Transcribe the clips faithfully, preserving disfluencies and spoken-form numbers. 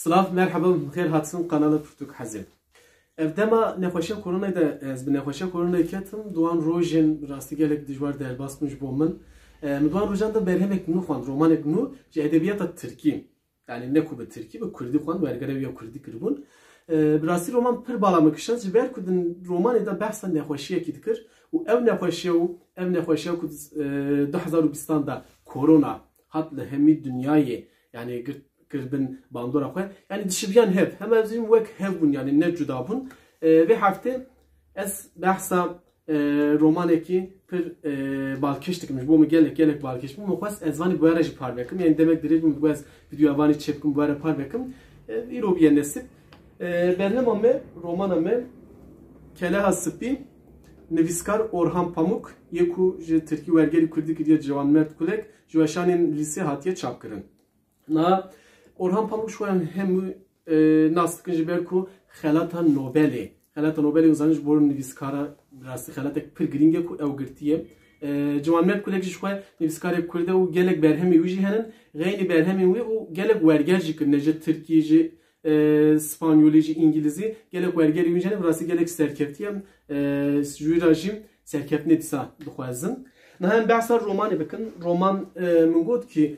Silav, merheba, xêr hatin kanala Pirtûk Hezê. Ev dema nexweşiya koronayê de, ez bi nexweşiya koronayê ketim, di wan rojên rastî gelek dijwar derbas bûn ji bo min. E, min di wan rojan de berhemeke nû xwend, romaneke nû ji edebiyata tirkî. Yani ne ku bi tirkî, bi kurdî xwend, wergera wî ya kurdî kiribûn. E, bi rastî roman pir bala min kişand, ji ber ku di romanê de behsa nexweşiyekî dikir û ew nexweşiya û ev nexweşiya ku, e, du hezar û bîstan de korona hat li hemî dinyayê, yani girt kir bin bandora xwe. Yani dişibiyan hev. Hema ev jî wek hev bûn, yani ne cuda bûn. E, vê heftê ez behsa, e, romanekî pir, e, balkêş dikim. Ji bo min gelek, gelek balkêş bû. Min xwest ez vanî bi we re jî parve kim. Yani demek dirêj bû min, ez videoya vanî çêbikim, bi we re parve kim. E, îro bûye nesîb. E, berhema me, romana me, Keleha Spî, nivîskar Orhan Pamuk, yê ku ji tirkî wergerî kurdî kiriye Ciwanmerd Kulek, ji weşanên lîsê hatiye çapkirin. Niha Orhan Pamuk ji xwe em hemû, e, nas dikin ji ber ku xelata Nobelê. Xelata Nobelê hûn zanin ji bo nivîskara bi rastî xelatek pir girîng e ku ew girtiye. E, Ciwanmerd Kulek jî ji xwe nivîskarek kurd e û gelek berhemê wî jî henin. Xeynî berhemên wî û gelek werger jî kirine ji tirkî, ji, e, spanyolî, ji îngilîzî. Gelek wergerê wî jî hene, bi rastî gelek serkeftiye, e, ji wî re jî serkeftinê dîsa dixwazin. Niha em behsa romanê bikin. Roman, e, min got ki,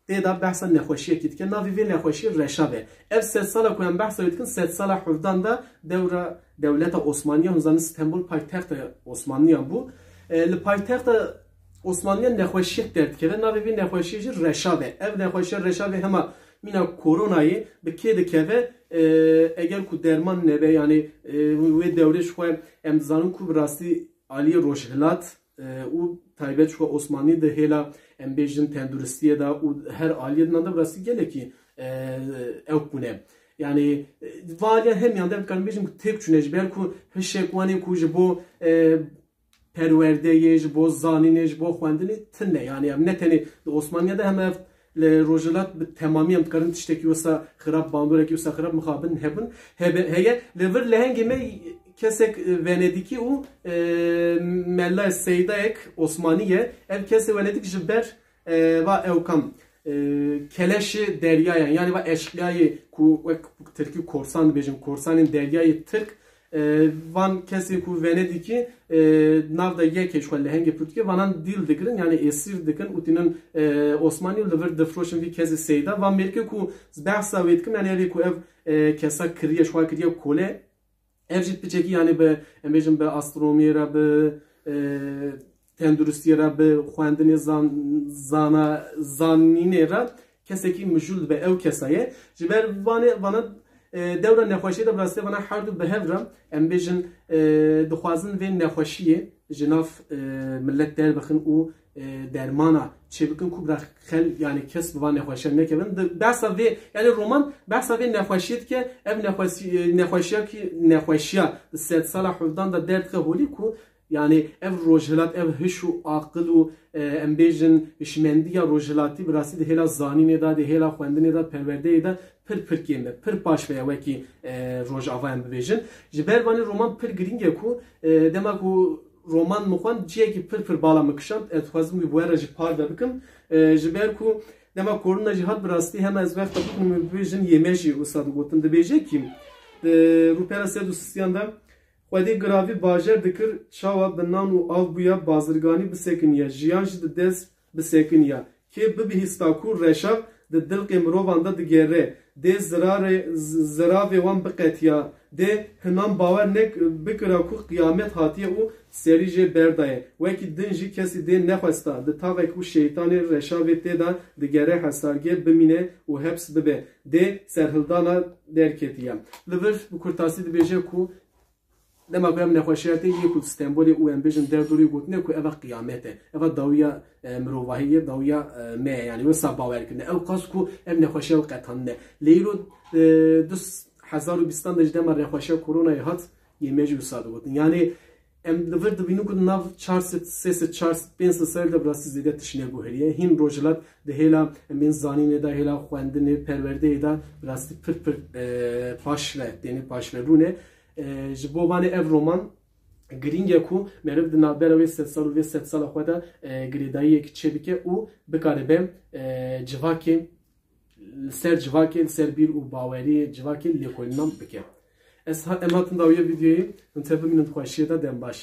tê de behsa nexweşiyekî dike. Navê vê nexweşiyê Reşav e. Ev sedsala ku em behsa wê dikin, sedsala hevdan de dewra dewleta Osmaniya, hûn zanin Stenbol paytexta Osmaniya bû. E, li paytexta Osmaniya nexweşiyek derdikeve. Navê vê nexweşiyê jî Reşav e. Ev nexweşiya Reşavê hema mîna koronayê bi kê dikeve? E, eger ku derman nebe, yani, e, wê dewrê ji xwe em dizanin ku bi rastî aliyê rojhilat, e, û taybet ji xwe Osmanî di hêla, em bêjin, tenduristiyê de û her aliyê din de bi rastî gelekî, e, ew bûne. Yani, e, va aliya hemiyan de em dikarin bêjin ku têk çûne, ji ber ku hişek wan ê ku ji bo, e, perwerdeyê, ji bo zanînê, ji bo xwendinê tune. Yani ev ne tenê di Osmaniya de, hem ev li rojhilat bi temamî em dikarin tiştekî wisa xirab, bandorekî wisa xirab mixabin hebin. Hebe, heye, li vir lehengê me kesek, e, Venedîkî û, e, Mela Seydayek Osmanî ye. Ev kesê Venedîk ji ber, e, va ewkam, e, keleşê deryayan, yani va eşqiyayê ku wek tirkî korsan dibêjin, korsanên deryayê tirk, e, van kesên ku Venedîkî, e, nav de yekê ji xwe lehengê pirtûkê, vanan dîl digirin, yani êsîr dikin û tînin, e, Osmanî û li vir difroşin vî kesê Seyda. Van mêrikê ku behsa wê dikim, yani evê ku ev, e, kesa kiriye, ji xwe kiriye kole. Ev jî piçekî, yani bi, em bêjin, bi astronomiyê re, bi, e, tenduristiyê re, bi xwendinê zan-, zana-, zanînê re kesekî mijûl dibe ew kesa ye. Ji ber vanê, vana, e, dewra nexweşiyê de bi rastî vana her du bi hev re, em bêjin, e, dixwazin vê nexweşiyê ji nav, e, millet derbixin û, e, dermana çêbikin ku bira xel, yani kes bi van nexweşiyan nekevin. Di behsa vê, yani roman behsa vê nexweşiyê dike, ev nexweşi-, e, nexweşiya ki, nexweşiya di sedsala hevdan de derdixe holî ku Yani ev rojhilat, ev hiş û aqil û, e, em bêjin hişmendiya rojhilatî bi rastî di hêla zanînê de, di hêla xwendinê de, perwerdeyê de pir pir kêm e, pir paşve ye wekî, e, Rojava em bibêjin. Ji ber vanê roman pir girîng e ku, e, dema ku roman min xwend ciyekî pir pir bala min kişand, ez dixwazim wî bi we re jî parve bikim. E, ji ber ku dema korona jî hat bi rastî hema ez wexta bikim bibêjin yê me jî wisa digotin. Dibêje kî, e, rûpela sed û sisiyan de Xwedê giravî bajer dikir, çawa bi nan û av bûya bazirganî bisekiniya, jiyan jî di dest bisekiniya. Kê bibihîsta ku reşav di dilqê mirovan de digere, dê zirarê, z-, ziravê wan biqetiya, dê hinan bawer nek-, bikira ku qiyamet hatiye û serî jê berdaye. Wekî din jî kesî dê nexwesta di tavek ku şeytanê reşavê tê de digere hesargê bimîne û heps bibe, dê serhildana derketiye. Li vir bi kurtasî dibêje ku Dema ku em nexweşiya te yê ku Stenbolê û em bêjin derdorê gotine ku eva qiyamet e. Eva dawiya, e, mirovahiyê, dawiya, e, me ye. Yani wisa bawer kirine. Ew qas ku ev nexweşiya ew qetanine. Lê îro, e, du hezar û bîstan de ji dema nexweşiya koronayê hat, yê me jî wisa digotin. Yani em li vir dibînin ku di nav çar sed, sê sed, çar sed, pênc sed serê de bi rastî zêde tişt neguheriye. Hîn rojhilat di hêla em bên zanînê de, hêla xwendinê, perwerdeyê de bi rastî pir pir, e, paşve, têne paşverûne. E, ji bo vanê ev roman girîng e ku meriv di navbera wê sedsal û vê sedsala xwe de, e, girêdayiyek çêbike û bikaribe, e, civakê li ser civakê, li ser bîr û baweriyê civakê lêkolînan bike. Ez ha, em hatin dawiyê vîdeoyê, hûn te bimînin di xweşiyê de, dem baş.